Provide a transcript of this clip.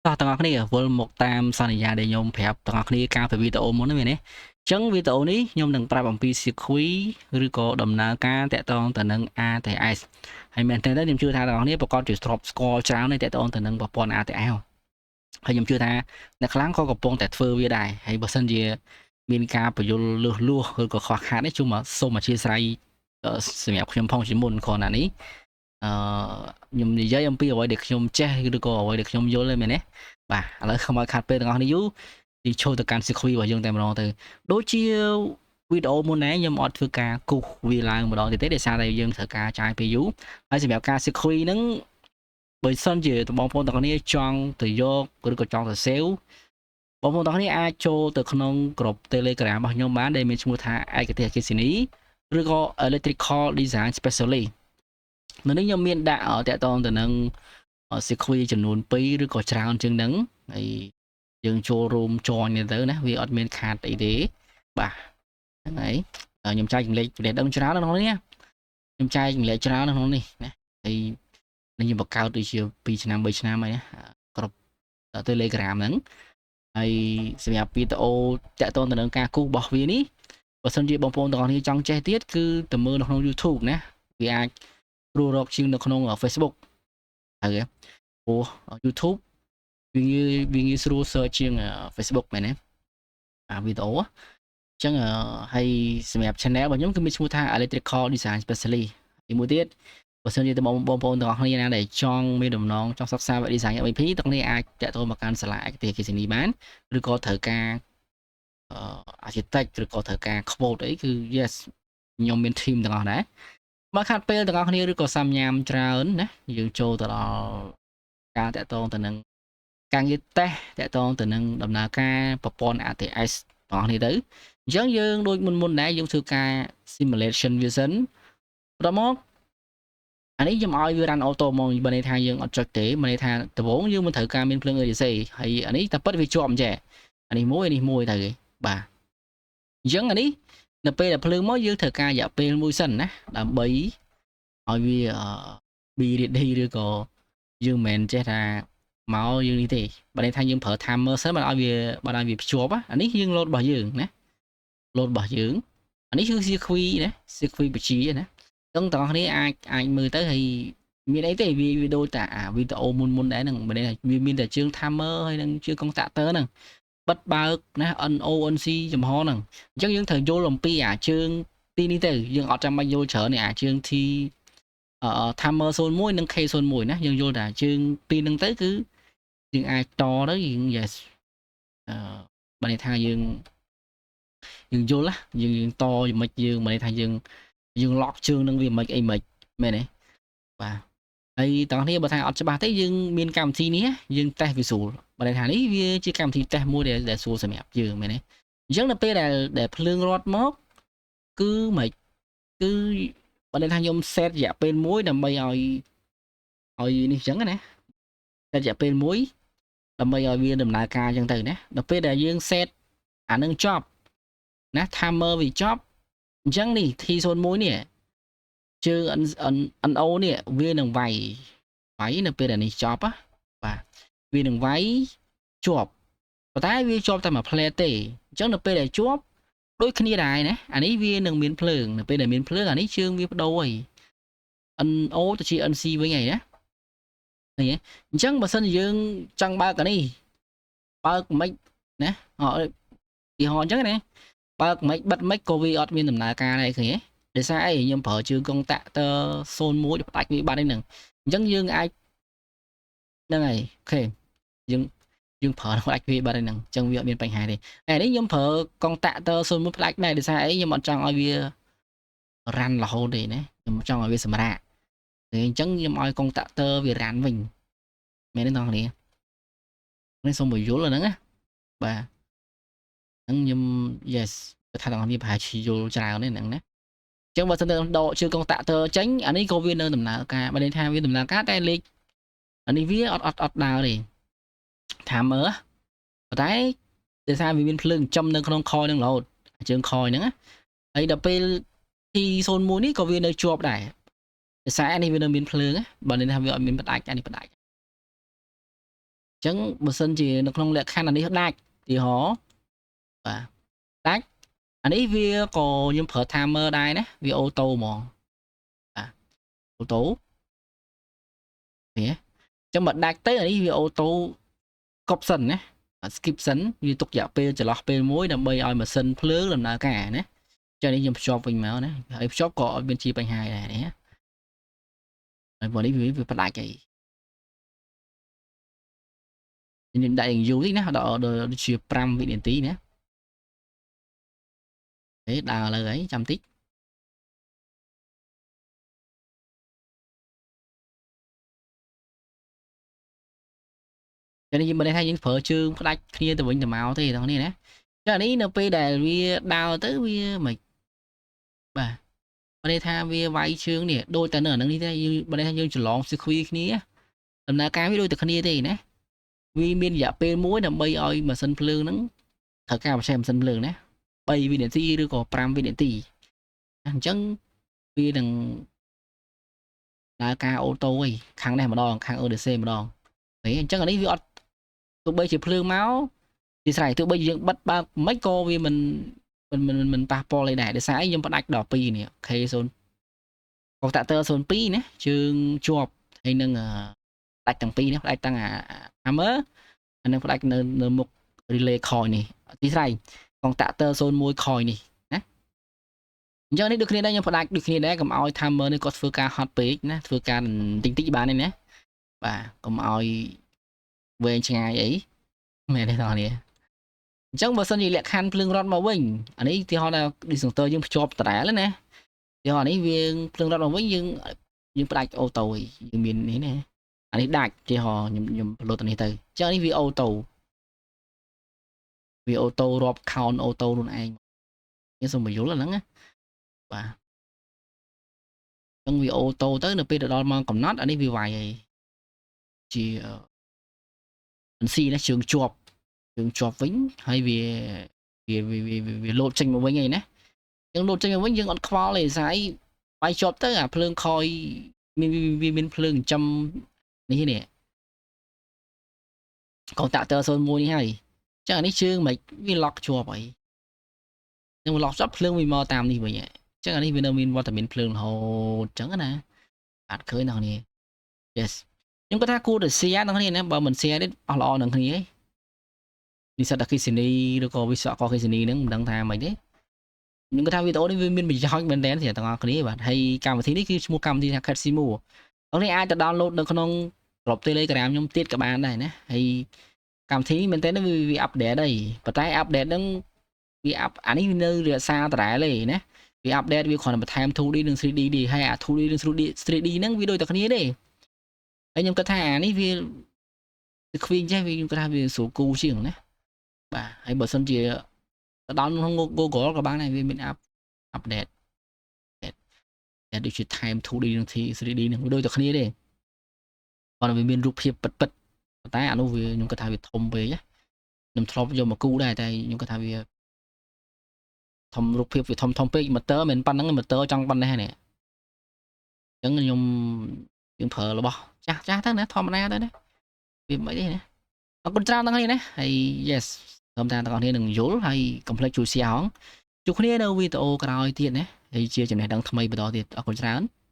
តោះទាំងអស់គ្នាវិលមកតាមសន្យាដែលខ្ញុំប្រាប់ទាំងអស់គ្នាកាលពីវីដេអូមុនហ្នឹងមែនទេ?អញ្ចឹងវីដេអូនេះខ្ញុំនឹងប្រាប់អំពី circuit ឬក៏ដំណើរការតាក់ទងទៅនឹង ATS ហើយមែនទែនទៅខ្ញុំជឿថាទាំងអស់គ្នាប្រកាសជាធ្លាប់ស្គាល់ច្រើននៃតាក់ទងទៅនឹងប្រព័ន្ធ ATS ហើយខ្ញុំជឿថាអ្នកខ្លាំងក៏កំពុងតែធ្វើវាដែរហើយបើសិនជាមានការបញ្យលលឺសលួសឬក៏ខ្វះខាតនេះជួយមកសូមអធិស្ឋានសម្រាប់ខ្ញុំផងជាមុនគ្រាន់តែនេះអឺខ្ញុំនិយាយអំពីអ្វីដែលខ្ញុំចេះឬក៏អ្វីដែលខ្ញុំយល់ទេមែនទេ?បាទឥឡូវកុំឲ្យខាត់ពេលទាំងអស់នេះយូរទីចូលទៅកាន់ circuit របស់យើងតែម្ដងទៅដូចជាវីដេអូមុនដែរខ្ញុំអត់ធ្វើការគូសវាឡើងម្ដងទៀតទេដោយសារតែយើងត្រូវការចាយពេលយូរហើយសម្រាប់ការ circuit ហ្នឹងបើសិនជាបងប្អូនទាំងគ្នាចង់ទៅយកឬក៏ចង់ទៅ save បងប្អូនទាំងគ្នាអាចចូលទៅក្នុងក្រុម Telegram របស់ខ្ញុំបានដែលមានឈ្មោះថាឯកទេសអគ្គិសនីឬក៏ Electrical Design Specialist។ នៅនេះខ្ញុំមានដាក់តាក់ទងទៅនឹង circuit ចំនួន2ឬក៏ច្រើនជាងហ្នឹងហើយយើងចូលរួម join ទៅណាវាអត់មានខាតអីទេបាទហ្នឹងហើយខ្ញុំចែករំលែកចំណេះដឹងច្រើននៅក្នុងនេះខ្ញុំចែករំលែកច្រើននៅក្នុងនេះណាហើយនឹងខ្ញុំបង្កើតដូចជា2ឆ្នាំ3ឆ្នាំហើយណាក្រុម Telegram ហ្នឹងហើយសម្រាប់វីដេអូតាក់ទងទៅនឹងការគូសរបស់វានេះបើសិនជាបងប្អូនទាំងអស់គ្នាចង់ចេះទៀតគឺទៅមើលនៅក្នុង YouTube ណាវាអាចស្រួលរកជាងនៅក្នុង Facebook ហើយព្រោះ YouTube វាងាយស្រួល search ជាង Facebook មែនទេអាវីដេអូអញ្ចឹងហើយសម្រាប់ channel របស់ខ្ញុំគឺមានឈ្មោះថា Electrical Design Specialist។ ទីមួយទៀតបើសិនជាបងបងប្អូនទាំងអស់គ្នាណាដែលចង់មានដំណងចង់សិក្សា design MEP ទាំងនេះអាចតាក់ទងមកកាន់សាលាឯកទេសអគ្គិសនីបានឬក៏ត្រូវការអឺ architect ឬក៏ត្រូវការ quote អីគឺ yes ខ្ញុំមាន team ទាំងអស់ដែរមកខាត់ពេលទាំងអស់គ្នាឬក៏សាំញ៉ាំច្រើនណាយើងចូលទៅដល់ការតាក់ទងទៅនឹងការងារតេស្តតាក់ទងទៅនឹងដំណើរការប្រព័ន្ធ ATS ទាំងអស់នេះទៅអញ្ចឹងយើងដូចមុនមុនដែរយើងធ្វើការ simulation វាសិនបន្តមកអានេះខ្ញុំឲ្យវា run auto មកបើន័យថាយើងអត់ចុចទេបើន័យថាដំបូងយើងមិនត្រូវការមានភ្លើង ADC ហើយអានេះតែពិតវាជាប់អញ្ចេះអានេះមួយអានេះមួយទៅបាទអញ្ចឹងអានេះនៅពេលដែលភ្លើងមកយើងត្រូវការរយៈពេលមួយសិនណាដើម្បីឲ្យវា be ready ឬក៏យើងមិនមែនចេះថាមកយើងនេះទេបើន័យថាយើងប្រើ timer សិនបើឲ្យវាបើឲ្យវាភ្ជាប់អានេះយើង load របស់យើងណា load របស់យើងអានេះគឺ circuit ណា circuit បជាណាអញ្ចឹងទាំងអស់គ្នាអាចអាចមើលទៅហើយមានអីទេវាវាដូចតែអាវីដេអូមុនមុនដែរហ្នឹងបើន័យថាវាមានតែជើង timer ហើយនឹងជើង contactor ហ្នឹងបិទបើកណា NO NC ចំហហ្នឹងអញ្ចឹងយើងត្រូវយល់អំពីអាជើងទីនេះទៅយើងអត់ចាំបាច់យល់ច្រើននេះអាជើង T អឺ timer 01និង K01 ណាយើងយល់តែជើងពីរហ្នឹងទៅគឺយើងអាចតទៅយើង yes អឺបើន័យថាយើងយើងយល់ណាយើងយើងតយ៉ាងម៉េចយើងបើន័យថាយើងយើង lock ជើងនឹងវាមិនអីមិនមែនទេបាទហើយទាំងនេះបើថាអត់ច្បាស់ទេយើងមានកម្មវិធីនេះយើងតេស្តវាស្រួលបើន័យថានេះវាជាកម្មវិធីតេស្តមួយដែលដែលស្រួលសម្រាប់យើងមែនទេ?អញ្ចឹងនៅពេលដែលដែលភ្លើងរត់មកគឺមិនគឺបើន័យថាខ្ញុំ set រយៈពេលមួយដើម្បីឲ្យឲ្យនេះអញ្ចឹងណា set រយៈពេលមួយដើម្បីឲ្យវាដំណើរការអញ្ចឹងទៅណាដល់ពេលដែលយើង set អានឹងចប់ណា timer វាចប់អញ្ចឹងនេះ T01 នេះជើង NO នេះវានឹងវាយវាយនៅពេលដែលនេះចប់បាទវានឹងវាយជាប់ប៉ុន្តែវាជាប់តែមួយផ្លែទេអញ្ចឹងនៅពេលដែលជាប់ដូចគ្នាដែរណាអានេះវានឹងមានភ្លើងនៅពេលដែលមានភ្លើងអានេះជើងវាបដូរហើយ NO ទៅជា NC វិញហើយណាឃើញទេ?អញ្ចឹងបើសិនជាយើងចង់បើកអានេះបើកមិនណាអទីហោអញ្ចឹងណាបើកមិនបិទមិនក៏វាអត់មានដំណើរការដែរឃើញទេ?ដោយសារអីខ្ញុំប្រើជើង contactor 01ផ្ដាច់វាបាត់ហ្នឹងអញ្ចឹងយើងអាចហ្នឹងហើយ OK យើងយើងប្រើផ្ដាច់វាបាត់ហ្នឹងអញ្ចឹងវាអត់មានបញ្ហាទេតែនេះខ្ញុំប្រើ contactor 01ផ្ដាច់ដែរដោយសារអីខ្ញុំអត់ចង់ឲ្យវា run រហូតទេណាខ្ញុំចង់ឲ្យវាសម្រាកអញ្ចឹងខ្ញុំឲ្យកុងតាក់ទ័រវា run វិញមែនទេបងប្អូននេះសូមបញ្យល់អាហ្នឹងណាបាទហ្នឹងខ្ញុំ yes ថាបងប្អូនប្រហែលជាយល់ច្រើនទេហ្នឹងណាអញ្ចឹងបើសិនទៅដកជើង contactor ចេញអានេះក៏វានៅដំណើរការបើន័យថាវាដំណើរការតែលេខអានេះវាអត់អត់អត់ដើរទេថាមើលប៉ុន្តែដោយសារវាមានភ្លើងចំនៅក្នុងខហ្នឹងរហូតជើងខហ្នឹងណាហើយដល់ពេល T01 នេះក៏វានៅជាប់ដែរដោយសារនេះវានៅមានភ្លើងបើន័យថាវាអត់មានផ្ដាច់អានេះផ្ដាច់។ ចឹងបើសិនជានៅក្នុងលក្ខខណ្ឌអានេះដាច់ទីហោបាទដាច់អានេះវាក៏ខ្ញុំប្រើ timer ដែរណាវា auto ហ្មងបាទ auto នេះចឹងបើដាច់ទៅអានេះវា auto កប់សិនណា skip សិនវាទុករយៈពេលចន្លោះពេលមួយដើម្បីឲ្យម៉ាស៊ីនភ្លើងដំណើរការណាចឹងនេះខ្ញុំភ្ជាប់វិញមកណាហើយភ្ជាប់ក៏អត់មានជាបញ្ហាដែរនេះហើយព្រោះនេះវាផ្ដាច់អីខ្ញុំដាក់យ៉ាងយូរតិចណាដល់ដូចជា5វិនាទីណាទេដើរលើអីចាំតិចចានេះយើងមិនថាយើងប្រើជើងផ្ដាច់គ្នាទៅវិញទៅមកទេទាំងនេះណាចានេះនៅពេលដែលវាដើរទៅវាមិនបាទបើន័យថាវាវាយជើងនេះដូចតែនៅអានឹងនេះទេយើងបើន័យថាយើងច្រឡង circuit គ្នាដំណើរការវាដូចតែគ្នាទេណាវាមានរយៈពេលមួយដើម្បីឲ្យម៉ាស៊ីនភ្លើងហ្នឹងត្រូវការបច្ចេកម៉ាស៊ីនភ្លើងណា3វិនាទីឬក៏5វិនាទីអញ្ចឹងវានឹងដើរការ auto ឯងខាងនេះម្ដងខាង ODC ម្ដងទេអញ្ចឹងអានេះវាអត់ទោះបីជាភ្លើងមកជាស្រ័យទោះបីយើងបិទបើកមិនក៏វាមិនមិនមិនមិនប៉ះពាល់អីដែរដោយសារអីខ្ញុំផ្ដាច់ដល់2នេះ K0 contactor 02ណាជើងជាប់ហើយនឹងផ្ដាច់ទាំងពីរនេះផ្ដាច់ទាំងអា hammer អានឹងផ្ដាច់នៅនៅមុខ relay coil នេះទីស្រ័យ contactor 01 coil នេះណាអញ្ចឹងនេះដូចគ្នាដែរខ្ញុំផ្ដាច់ដូចគ្នាដែរកុំឲ្យ timer នេះគាត់ធ្វើការហត់ពេកណាធ្វើការតិចតិចបានទេណាបាទកុំឲ្យវែងឆ្ងាយអីមែនទេបងប្អូនអញ្ចឹងបើសិនជាលក្ខខណ្ឌភ្លើងរត់មកវិញអានេះទីហោថា disjoncteur យើងភ្ជាប់ដដែលណាទីហោនេះវាភ្លើងរត់មកវិញយើងយើងផ្ដាច់ auto យើងមាននេះណាអានេះដាច់ទីហោខ្ញុំខ្ញុំផលិតអានេះទៅអញ្ចឹងនេះវា auto វា auto រាប់ count auto ខ្លួនឯងខ្ញុំសូមបញ្យល់អាហ្នឹងណាបាទអញ្ចឹងវា auto ទៅនៅពេលទៅដល់ម៉ោងកំណត់អានេះវាវាយហើយជា NC ណាជើងជាប់ជើងជាប់វិញហើយវាវាវាវាលោតចេញមកវិញហើយណាយើងលោតចេញមកវិញយើងអត់ខ្វល់ទេស្អីបាយជាប់ទៅអាភ្លើងខយមានវាមានភ្លើងចំនេះនេះ contactor 01នេះហើយចឹងអានេះជើងមិនវាឡុកជាប់អីនឹងឡុកជាប់ភ្លើងវាមកតាមនេះវិញចឹងអានេះវានៅមានវត្តមានភ្លើងរហូតចឹងណាអត់ឃើញដល់នេះ Yes ខ្ញុំគាត់ថាគួរតែ share ដល់គ្នាណាបើមិន share ទេអស់ល្អនឹងគ្នាឯងនិស្សិតអគ្គិសនីឬក៏វិស្វករអគ្គិសនីហ្នឹងមិនដឹងថាម៉េចទេខ្ញុំគាត់ថាវីដេអូនេះវាមានប្រយោជន៍មែនទែនសម្រាប់ទាំងអស់គ្នាបាទហើយកម្មវិធីនេះគឺឈ្មោះកម្មវិធីថា CADSIMU អ្នកនេះអាចទៅ download នៅក្នុងក្រុម Telegram ខ្ញុំទៀតក៏បានដែរណាហើយកម្មវិធីនេះមែនទែនវា update ហើយប៉ុន្តែ update ហ្នឹងវា up អានេះនៅរក្សាដដែលទេណាវា update វាគ្រាន់តែបន្ថែម 2D និង 3D ទេហើយអា 2D និង 3D ហ្នឹងវាដូចតែគ្នាទេហើយខ្ញុំគិតថាអានេះវាខ្វៀងចេះវាខ្ញុំគិតថាវាស្រួលគូជាងណាបាទហើយបើសិនជាទៅដល់ក្នុង Google ក៏បានដែរវាមាន update តែដូចជា time 2D និង 3D នឹងវាដូចតែគ្នាទេគាត់វាមានរូបភាពពិតពិតប៉ុន្តែអានោះវាខ្ញុំគិតថាវាធំពេកណាខ្ញុំធ្លាប់យកមកគូដែរតែខ្ញុំគិតថាវាធំរូបភាពវាធំធំពេក motor មិនប៉ុណ្្នឹង motor ចង់ប៉ុណ្ណេះនេះអញ្ចឹងខ្ញុំយើងប្រើរបស់ចាស់ចាស់ទៅណាធម្មតាទៅណាវាមិនអីទេណាអរគុណច្រើនដល់គ្នាណាហើយ yes សូមតាមទាំងអស់គ្នានឹងយល់ហើយកុំភ្លេចជួយ share ហងជួបគ្នានៅវីដេអូក្រោយទៀតណាហើយជាចំណេះដឹងថ្មីបន្តទៀតអរគុណច្រើន។